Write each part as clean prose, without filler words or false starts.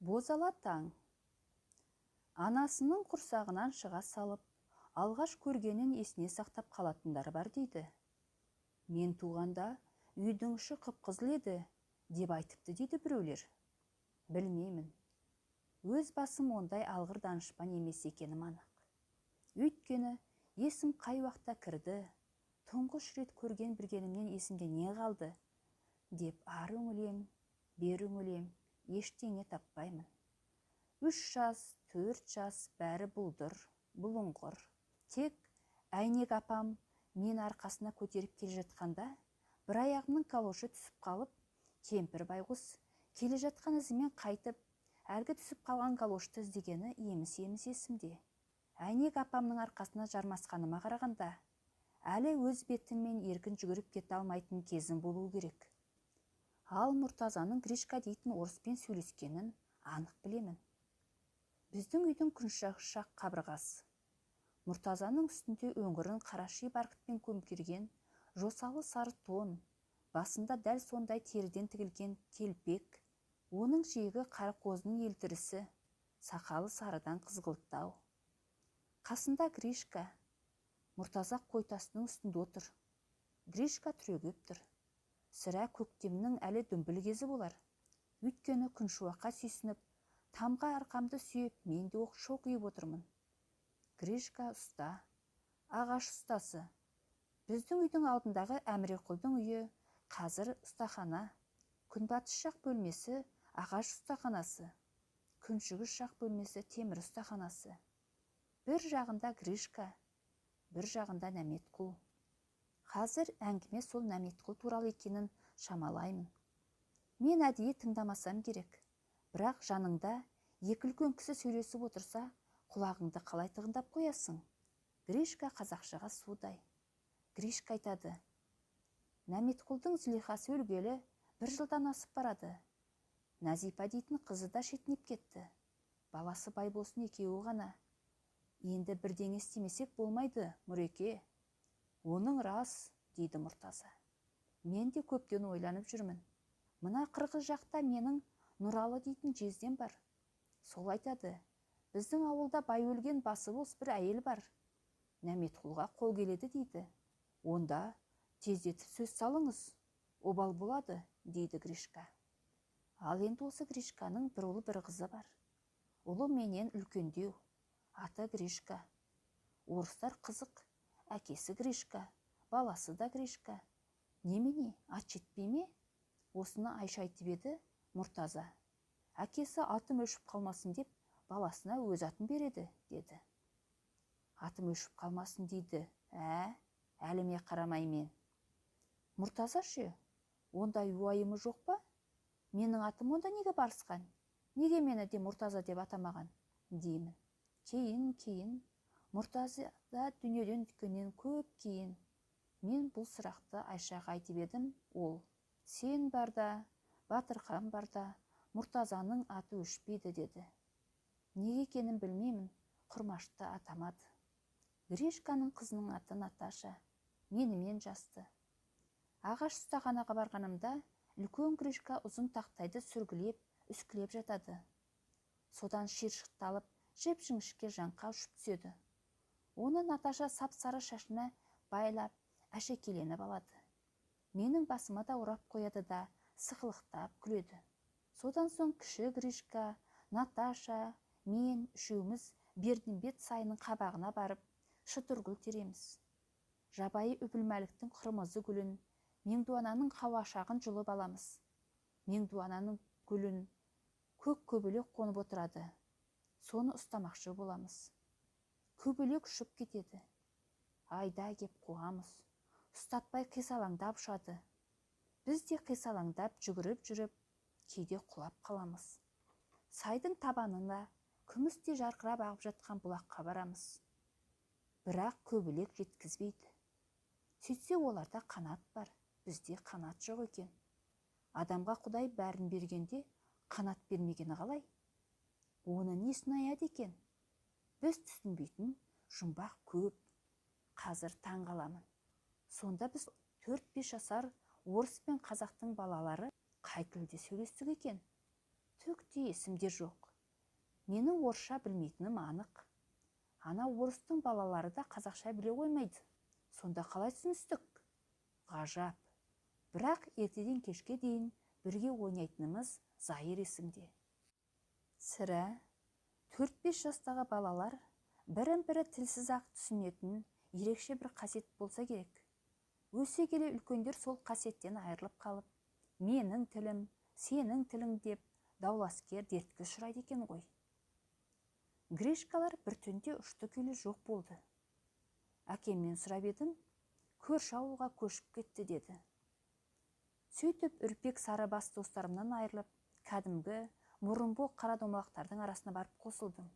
Бозала таң. Анасының құрсағынан шыға салып, алғаш көргенін есіне сақтап қалатындар бар дейді. Мен туғанда үйдің іші қып-қызыл еді, деп айтыпты дейді біреулер. Білмеймін. Өз басым ондай алғыр данышпан емес екенім анық. Өйткені есім қай уақытта кірді, тұңғыш рет көрген білгенімнен есімде не қалды, деп ары үңілем, бері үңілем, ештеңе таппаймын. 3 жас, 4 жас бәрі бұлдыр, бұлыңғыр. Тек Әйнек апам мен арқасына көтеріп келе жатқанда, бір аяғымның калошы түсіп қалып, кемпір байғұс келе жатқан ізімен қайтып, әлгі түсіп қалған калошты іздегені еміс-еміс есімде. Әйнек апамның арқасына жармасқаныма қарағанда, әлі өз бетіммен еркін жүгіріп кете алмайтын кезім болуы керек. Ал Мұртазаның Гришка дейтін орыспен сөйлескенін анық білемін. Біздің үйдің күншағыс жақ қабырғасы. Мұртазаның үстінде өңірін қара ши барқытпен көмкерген жосалы сары тон, басында дәл сондай теріден тігілген телпек, оның жиегі қара қозының елтірісі, сақалы сарыдан қызғылттау. Қасында Гришка. Мұртаза қойтасының үстінде отыр. Гришка түрегеп тұр. Сірә көктемнің әлі дүмбіл кезі болар. Өйткені күншуаққа сүйсініп, тамға арқамды сүйеп, мен де шоқиып отырмын. Гришка ұста, ағаш ұстасы. Біздің үйдің алдындағы Әміреқұлдың үйі қазір ұстахана. Күнбатыс жақ бөлмесі ағаш ұстаханасы, күншығыс жақ бөлмесі темір ұстаханасы. Бір жағында Гришка, бір жағында Нәметқұл. Қазір әңгіме сол Нәметқұл туралы екенін шамалаймын. Мен әдейі тыңдамасам керек. Бірақ жаныңда екі үлкен кісі сөйлесіп отырса, құлағыңды қалай тығындап қоясың? Гришка қазақшаға судай. Гришка айтады. Нәметқұлдың Зылихасы өлгелі бір жылдан асып барады. Нәзипа дейтін қызы да шетінеп кетті. Баласы Байболсын екеуі ғана. Енді бірдеңе істемесек болмайды, Мұреке. Оның рас, дейді Мұртаза. Мен де көптен ойланып жүрмін. Мына қырғыз жақта менің Нұралы дейтін жездем бар. Сол айтады, біздің ауылда бай өлген басы бос бір әйел бар. Нәметқұлға қол келеді дейді. Онда тездетіп сөз салыңыз, обал болады, дейді Гришка. Ал енді осы Гришканың бір ұлы бір қызы бар. Ұлы менен үлкендеу, аты Гришка. Орыстар қызық, әкесі Гришка, баласы да Гришка. Немене, ат жетпей ме? Осыны Айша айтып еді Мұртаза. Әкесі атым өшіп қалмасын деп баласына өз атын береді, деді. Атым өшіп қалмасын дейді, әліме қарамай мен. Мұртаза ше, ондай уайымы жоқ па? Менің атым онда неге барысқан? Неге мені де Мұртаза деп атамаған? Деймін. Кейін, Мұртаза да дүниеден өткеннен көп кейін. Мен бұл сұрақты Айшаға айтып едім, ол: сен барда, Батырхан барда, Мұртазаның аты өшпейді, деді. Неге екенін білмеймін, Құрмашты атамады. Гришканың қызының аты Наташа, менімен жасты. Ағаш ұстаханаға барғанымда үлкен Гришка ұзын тақтайды сүргілеп, үскілеп жатады. Содан шиыршықталып, жіп-жіңішке жаңқа ұшып түседі. Оны Наташа сап-сары шашына байлап, әшекеленіп алады. Менің басыма да орап қояды да, сықылықтап күледі. Содан соң кіші Гришка, Наташа, мен үшеуміз Бердімбет сайының қабағына барып, шытыргүл тереміз. Жабайы үпілмәліктің қырмызы гүлін, меңдуананың қауашағын жұлып аламыз. Меңдуананың гүлін көк көбелек қонып отырады. Соны ұстамақшы боламыз. Көбелек ұшып кетеді. Айда кеп қуамыз. Ұстатпай қисалаңдап ұшады. Біз де қисалаңдап жүгіріп жүріп, кейде құлап қаламыз. Сайдың табанына күмістей жарқырап ағып жатқан бұлаққа барамыз. Бірақ көбелек жеткізбейді. Сөйтсе оларда қанат бар, бізде қанат жоқ екен. Адамға Құдай бәрін бергенде қанат бермегені қалай? Оны несін аяды екен? Біз түсінбейтін жұмбақ көп. Қазір таң қаламын. Сонда біз 4-5 жасар орыс пен қазақтың балалары қай тілде сөйлестік екен? Түк те есімде жоқ. Менің орысша білмейтінім анық. Ана орыстың балалары да қазақша біле қоймайды. Сонда қалай түсіністік? Ғажап. Бірақ ертеден кешке дейін бірге ойнайтынымыз зайыр есімде. Сірә, 4-5 жастағы балалар бірін-бірі тілсіз-ақ түсінетін ерекше бір қасиет болса керек. Өсе келе үлкендер сол қасиеттен айырылып қалып, менің тілім, сенің тілің деп дауласкер дертке ұшырайды екен ғой. Гришкалар бір түнде ұшты күйлі жоқ болды. Әкемнен сұрап едім, көрші ауылға көшіп кетті деді. Сөйтіп үрпек сары бас достарымнан айырылып, кәдімгі мұрынбоқ қара домалақтардың арасына барып қосылдым.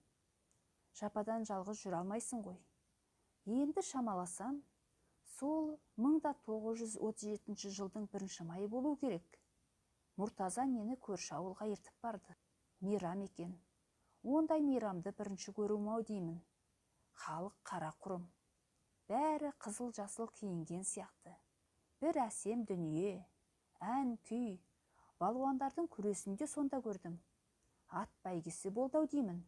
Жападан жалғыз жүре алмайсың ғой. Енді шамаласам, сол 1937 жылдың 1 майы болу керек. Мұртаза мені көрші ауылға ертіп барды. Мейрам екен. Ондай мейрамды бірінші көруім-ау деймін. Халық қара құрым. Бәрі қызыл-жасыл киінген сияқты. Бір әсем дүние, ән күй, балуандардың күресін де сонда көрдім. Ат бәйгесі болды-ау деймін.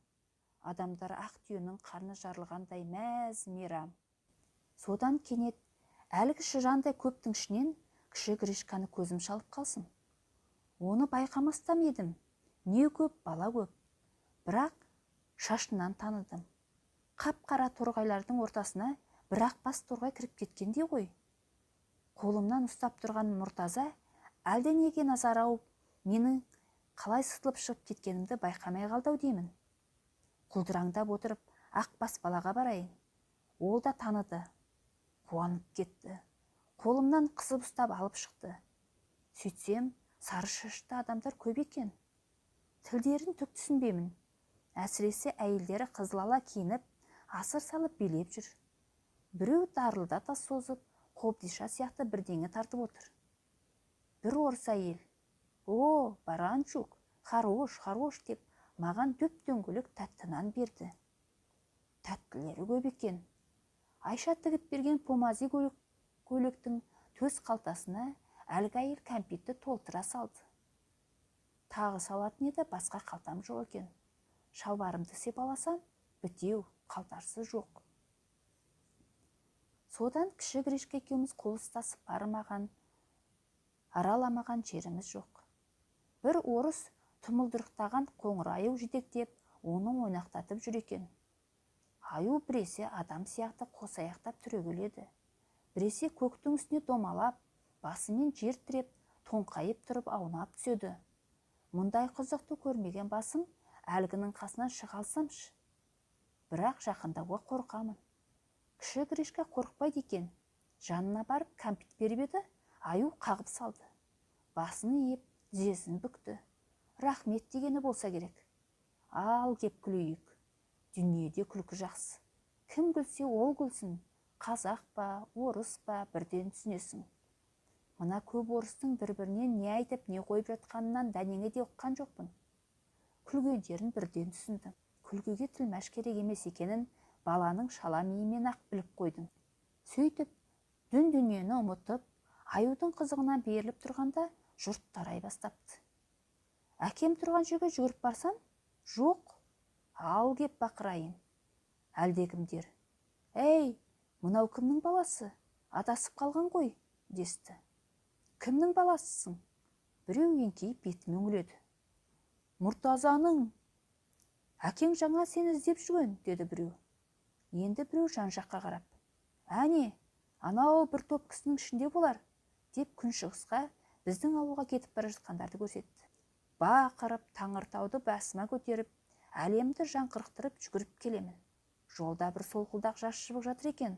Адамдар ақ түйенің қарны жарылғандай мәз мейрам. Содан кенет әлгі шыжандай көптің ішінен кіші Гришканы көзім шалып қалсын. Оны байқамастам едім. Не көп, бала көп. Бірақ шашынан таныдым. Қап-қара торғайлардың ортасына бір ақ бас торғай кіріп кеткендей ғой. Қолымнан ұстап тұрған Мұртаза әлденеге назар ауып, менің қалай сытылып шығып кеткенімді байқамай қалды-ау деймін. Құлдыраңдап отырып, ақ бас балаға барайын. Ол да таныды. Қуанып кетті. Қолымнан қысып ұстап алып шықты. Сөйтсем, сары шашты адамдар көп екен. Тілдерін түк түсінбеймін. Әсіресе әйелдері қызыл ала киініп, асыр салып билеп жүр. Біреу дарылдата созып, қобдиша сияқты бірдеңе тартып отыр. Бір орыс әйел, «О, баранчук, хорош, хорош» деп маған дөп-дөңгелек тәтті нан берді. Тәттілері көп екен. Айша тігіп берген помази көйлектің төс қалтасына әлгі әйел кәмпитті толтыра салды. Тағы салатын еді, басқа қалтам жоқ екен. Шалбарымды сипаласам, бітеу, қалтарсы жоқ. Содан кіші Гришка екеуміз қол ұстасып бармаған, араламаған жеріміз жоқ. Бір орыс тұмылдырықтаған қоңыр аю жетектеп, оны ойнақтатып жүр екен. Аю біресе адам сияқты қосаяқтап түрегеледі. Біресе көктің үстіне домалап, басымен жер тіреп, тоңқайып тұрып аунап түседі. Мұндай қызықты көрмеген басым әлгінің қасынан шыға алсамшы. Бірақ жақындауға қорқамын. Кіші Гришка қорықпайды екен. Жанына барып кәмпит беріп еді, аю қағып салды. Басын иіп, тізесін бүкті. Рахмет дегені болса керек. Ал кеп күлейік. Дүниеде күлкі жақсы. Кім күлсе ол күлсін. Қазақ па, орыс па, бірден түсінесің. Мына көп орыстың бір-бірінен не айтып, не қойып жатқанынан дәнеңе де ұққан жоқпын. Күлгендерін бірден түсіндім. Күлкіге тілмәш керек емес екенін баланың шала миымен-ақ біліп қойдым. Сөйтіп, дүн-дүниені ұмытып, аюдың қызығына беріліп тұрғанда жұрт тарай бастапты. Әкем тұрған жерге жүгіріп барсам, жоқ, ал кеп бақырайын. Әлдекімдер, «Әй, мынау кімнің баласы? Адасып қалған ғой», десті. Кімнің баласысың? Біреу еңкейіп бетіме үңіледі. Мұртазаның. Әкең жаңа сені іздеп жүрген, деді біреу. Енді біреу жан-жаққа қарап, «Әне, анау бір топ кісінің ішінде болар», деп күншығысқа біздің ауылға кетіп бара жатқандарды көрсетті. Бақырып, таңыртауды басыма көтеріп, әлемді жаңғырықтырып жүгіріп келемін. Жолда бір солқылдақ жас шыбық жатыр екен,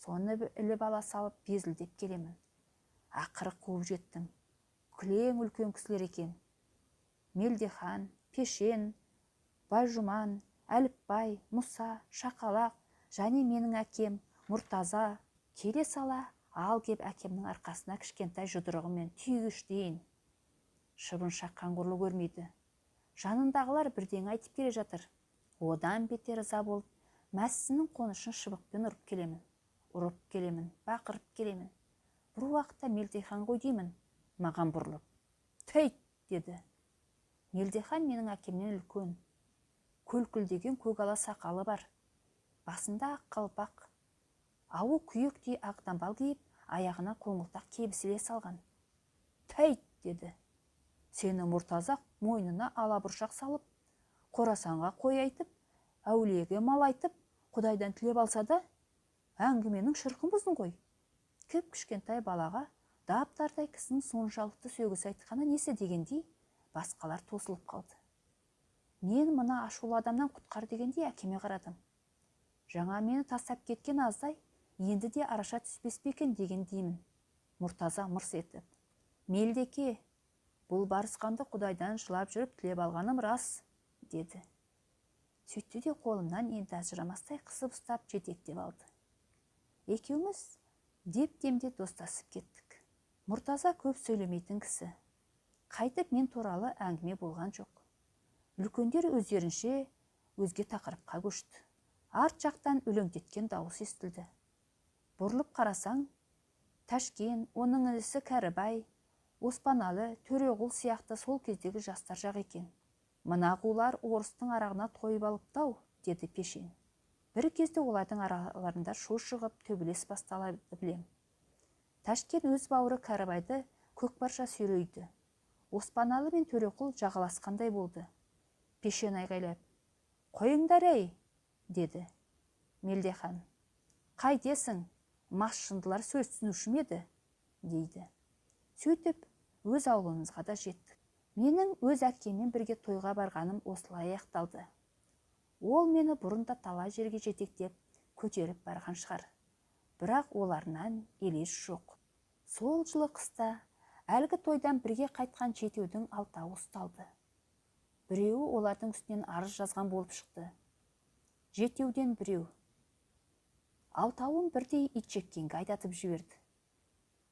соны іліп ала салып безілдеп келемін. Ақыры қуып жеттім. Күлең үлкен кісілер екен. Мелдехан, Пешен, Байжұман, Әліпбай, Мұса, Шақалақ және менің әкем Мұртаза келе сала ал кеп әкемнің арқасына кішкентай жұдырығымен түйгіштейін. Шыбын шаққан құрлы көрмейді. Жанындағылар бірдеңе айтып келе жатыр. Одан бетер ыза болып, мәссінің қонышын шыбықпен ұрып келемін. Ұрып келемін, бақырып келемін. Бір уақытта Мелдехан ғой деймін, маған бұрылып. «Тәйт!» деді. Мелдехан менің әкемнен үлкен. Көлкілдеген көк ала сақалы бар. Басында ақ қалпақ. Ауы күйектей ақ дамбал киіп, аяғына қоңылтақ кебіс іле салған. Тәйт, деді. Сені Мұртаза мойнына алабұршақ салып, Қорасанға қой айтып, әулиеге мал айтып, Құдайдан тілеп алса да, әңгіменің шырқын бұздың ғой. Кіп-кішкентай балаға даптардай кісінің соншалықты сөгіс айтқаны несі дегендей, басқалар тосылып қалды. Мен мына ашулы адамнан құтқар дегендей әкеме қарадым. Жаңа мені тастап кеткен аздай, енді де араша түспес пе екен деген деймін. Мұртаза мырс етіп: Мелдеке, бұл барысқанды Құдайдан жылап жүріп тілеп алғаным рас, деді. Сөйтті де қолымнан енді ажырамастай қысып ұстап жетектеп алды. Екеуміз деп-демде достасып кеттік. Мұртаза көп сөйлемейтін кісі. Қайтып мен туралы әңгіме болған жоқ. Үлкендер өздерінше өзге тақырыпқа көшті. Арт жақтан өлеңдеткен дауыс естілді. Бұрылып қарасаң, Тәшкен, оның інісі Кәрібай, Оспаналы, Төреғұл сияқты сол кездегі жастар жақ екен. Мына қулар орыстың арағына тойып алыпты-ау, деді Пешен. Бір кезде олардың араларында шу шығып, төбелес басталады білем. Тәшкен өз бауыры Кәрібайды көкпарша сүйрейді. Оспаналы мен Төреқұл жағаласқандай болды. Пешен айғайлап: Қойыңдар ей, деді. Мелдехан: Қайтесің, мас жындылар сөз түсінуші ме еді, дейді. Сөйтіп, өз ауылымызға да жеттік. Менің өз әкеммен бірге тойға барғаным осылай аяқталды. Ол мені бұрын да талай жерге жетектеп, көтеріп барған шығар. Бірақ оларынан елес жоқ. Сол жылы қыста әлгі тойдан бірге қайтқан жетеудің алтауы ұсталды. Біреуі олардың үстінен арыз жазған болып шықты. Жетеуден біреу. Алтауын бірдей итжеккенге айдатып жіберді.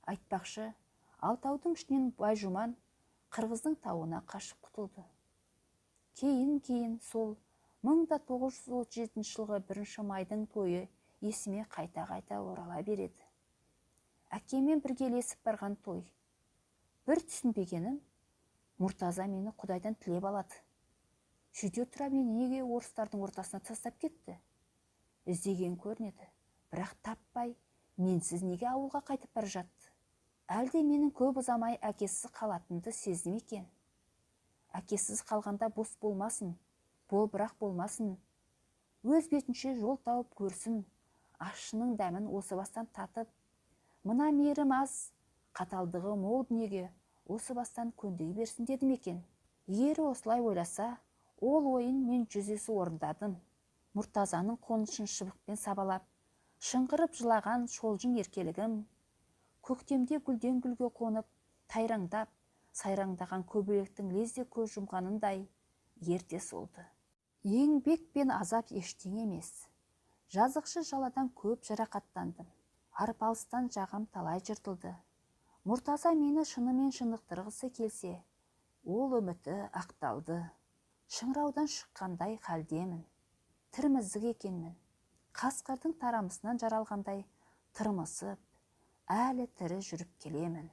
Айтпақшы, алтаудың ішінен Байжұман қырғыздың тауына қашып құтылды. Кейін-кейін сол 1937 жылғы 1 майдың тойы есіме қайта-қайта орала береді. Әкеммен бірге ілесіп барған той. Бір түсінбегенім, Мұртаза мені Құдайдан тілеп алады. Сөйте тұра мені неге орыстардың ортасына тастап кетті? Іздеген көрінеді, бірақ таппай, менсіз неге ауылға қайтып бара жатты? Әлде менің көп ұзамай әкесіз қалатынымды сезді ме екен? Әкесіз қалғанда бос болмасын, болбырақ болмасын. Өз бетінше жол тауып көрсін, ащының дәмін осы бастан татып, мына мейірім аз, қаталдығы мол дүниеге осы бастан көндіге берсін деді ме екен? Егер осылай ойласа, ол ойын мен жүзесі орындадым. Мұртазаның қонышын шыбықпен сабалап, шыңғырып жылаған шолжың еркелігім, көктемде гүлден гүлге қонып, тайраңдап, сайраңдаған көбелектің лезде көз жұмғанындай ерте солды. Еңбек пен азап ештеңе емес. Жазықшы жаладан көп жарақаттандым. Арпалыстан жағам талай жыртылды. Мұртаза мені шынымен шынықтырғысы келсе, ол үміті ақталды. Шыңыраудан шыққандай халдемін. Тірміздік екенмін. Қасқырдың тарамысынан жаралғандай тырмысып, әлі тірі жүріп келемін.